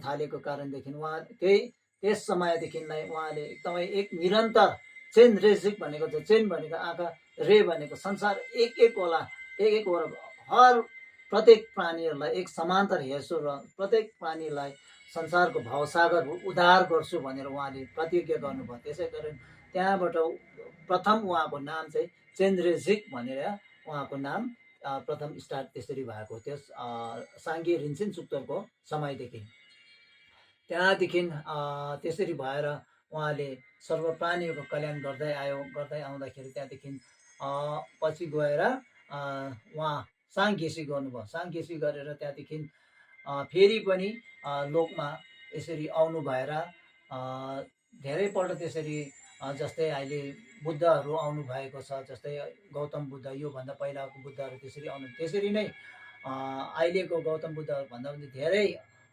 थालेको कारणदेखि उहाँ त्यस समयदेखिलाई उहाँले एकदमै एक निरन्तर चेन रेजिक भनेको चाहिँ चेन भनेको आँखा, रे भनेको संसार एक हर प्रत्येक प्राणीहरूलाई एक समान्तर हेर्छु र प्रत्येक प्राणीलाई संसारको भवसागर उद्धार गर्छु भनेर उहाँले प्रतिज्ञा गर्नुभयो। त्यसै कारण त्यहाँबाट प्रथम उहाँको नाम चाहिँ चेन्द्रेजिक भनेर उहाँको नाम प्रथम स्टार्ट त्यसरी भएको थियो साङ्गे रिन्सिन सुक्तोरको समयदेखि। त्यहाँदेखि त्यसरी भएर उहाँले सर्व प्राणीहरूको कल्याण गर्दै आउँदाखेरि त्यहाँदेखि पछि गएर उहाँ साङ्गेसी गर्नुभयो। साङ्गेसी गरेर त्यहाँदेखि फेरि पनि लोकमा यसरी आउनु भएर धेरैपल्ट त्यसरी जस्तै अहिले बुद्धहरू आउनु भएको छ, जस्तै गौतम बुद्ध, योभन्दा पहिलाको बुद्धहरू त्यसरी आउनु, त्यसरी नै अहिलेको गौतम बुद्धहरू भन्दा पनि धेरै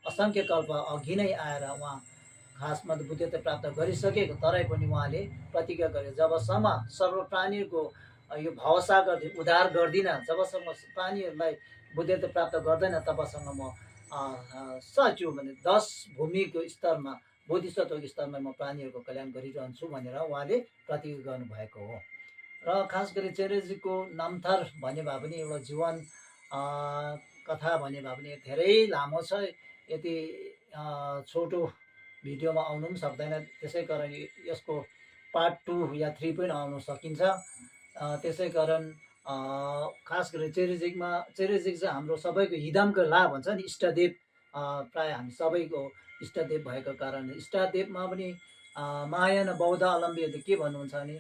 असङ्ख्य कल्प अघि नै आएर उहाँ खासमा त बुद्धत्व प्राप्त गरिसकेको, तरै पनि उहाँले प्रतिज्ञा गरे जबसम्म सर्व प्राणीहरूको यो भवसागर उद्धार गर्दिनँ, जबसम्म प्राणीहरूलाई बुद्धत्व प्राप्त गर्दैन, तबसम्म म सच्यो भने 10 भूमिको स्तरमा बोधिसत्वको स्तरमा म प्राणीहरूको कल्याण गरिरहन्छु भनेर उहाँले प्रतिज्ञा गर्नुभएको हो। र खास गरी चेरेजीको नामथर भने भए पनि एउटा जीवन कथा भने भए पनि धेरै लामो छ, यति छोटो भिडियोमा आउनु पनि सक्दैन। त्यसै कारण यसको पार्ट 2 या 3 पनि आउन सकिन्छ। त्यसै कारण खास गरी चेरेजिक चाहिँ हाम्रो सबैको हिदमको लाभ हुन्छ नि, इष्टदेव प्राय हामी सबैको इष्टदेव भएको कारण इष्टदेवमा पनि महायान बौद्ध अवलम्बीहरूले के भन्नुहुन्छ भने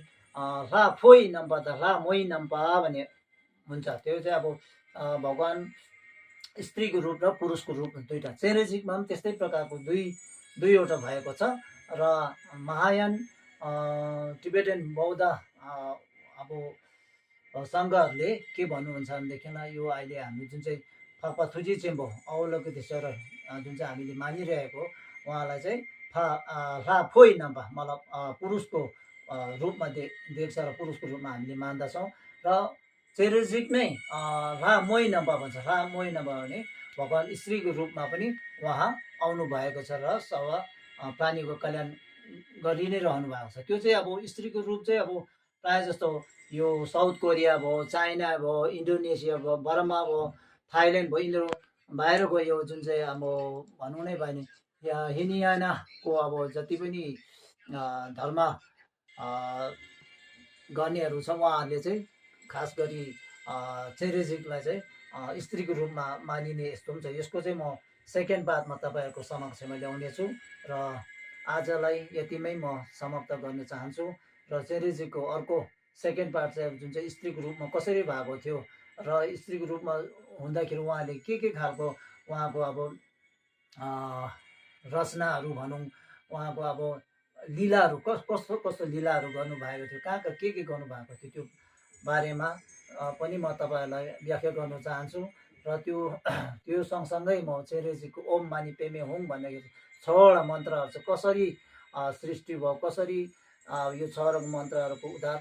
ला फोइ नम्पा त ला मोइ नम्पा भन्ने हुन्छ। त्यो चाहिँ अब भगवान् स्त्रीको रूप र पुरुषको रूप दुईवटा, चेरेजिकमा पनि त्यस्तै प्रकारको दुईवटा भएको छ। र महायान टिबेटन बौद्ध अब सङ्घहरूले के भन्नुहुन्छ भनेदेखिलाई यो अहिले हामी जुन चाहिँ फाक्पा थुजी चेम्बो अवलोकितेश्वर जुन चाहिँ हामीले मानिरहेको उहाँलाई चाहिँ ला फोइ नम्पा मतलब पुरुषको रूपमा देख्छ र पुरुषको रूपमा हामीले मान्दछौँ। र चेरेजिक नै ला मोइ नम्पा भन्छ। ला मोइ नम्पा भने भगवान् स्त्रीको रूपमा पनि उहाँ आउनु भएको छ र सब प्राणीको कल्याण गरि नै रहनु भएको छ। त्यो चाहिँ अब स्त्रीको रूप चाहिँ अब प्रायः जस्तो यो साउथ कोरिया भयो, चाइना भयो, इन्डोनेसिया भयो, बर्मा भयो, थाइल्यान्ड भयो, यिनीहरू बाहिरको यो जुन चाहिँ अब भनौँ नै भयो भने हिनियानाको अब जति पनि धर्म गर्नेहरू छ उहाँहरूले चाहिँ खास गरी चेरेजिकलाई चाहिँ स्त्रीको रूपमा मानिने यस्तो पनि छ। यसको चाहिँ म सेकेन्ड पार्टमा तपाईँहरूको समक्षमा ल्याउनेछु र आजलाई यतिमै म समाप्त गर्न चाहन्छु। र चेरेजिकको अर्को सेकेन्ड पार्ट चाहिँ जुन चाहिँ स्त्रीको रूपमा कसरी भएको थियो र स्त्रीको रूपमा हुँदाखेरि उहाँले के खालको उहाँको अब रचनाहरू भनौँ, उहाँको अब लीलाहरू कस्तो लीलाहरू गर्नुभएको थियो, कहाँ के गर्नुभएको थियो, त्यो बारेमा पनि म तपाईँहरूलाई व्याख्या गर्न चाहन्छु। र त्यो सँगसँगै म चेरेजीको ओम मानी पेमे हुङ भन्दाखेरि 6वटा मन्त्रहरू चाहिँ कसरी सृष्टि भयो, कसरी यो 6वटा मन्त्रहरूको उद्धार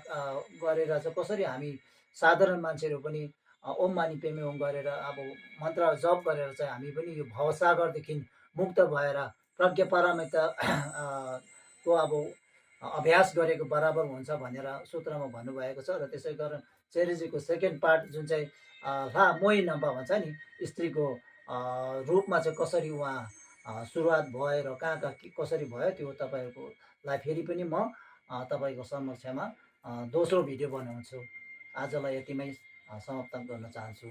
गरेर चाहिँ कसरी हामी साधारण मान्छेहरू पनि ओम मानी पेमे हुङ गरेर अब मन्त्र जप गरेर चाहिँ हामी पनि यो भवसागरदेखि मुक्त भएर प्रज्ञा पारमिता को अब अभ्यास गरेको बराबर हुन्छ भनेर सूत्रमा भन्नुभएको छ। र त्यसै कारण चेरेजीको सेकेन्ड पार्ट जुन चाहिँ ला मोइ नम्पा भन्छ नि, स्त्रीको रूपमा चाहिँ कसरी उहाँ सुरुवात भयो र कहाँ कसरी भयो, त्यो तपाईँहरूकोलाई फेरि पनि म तपाईँको समक्षमा दोस्रो भिडियो बनाउँछु। आजलाई यतिमै समाप्त गर्न चाहन्छु।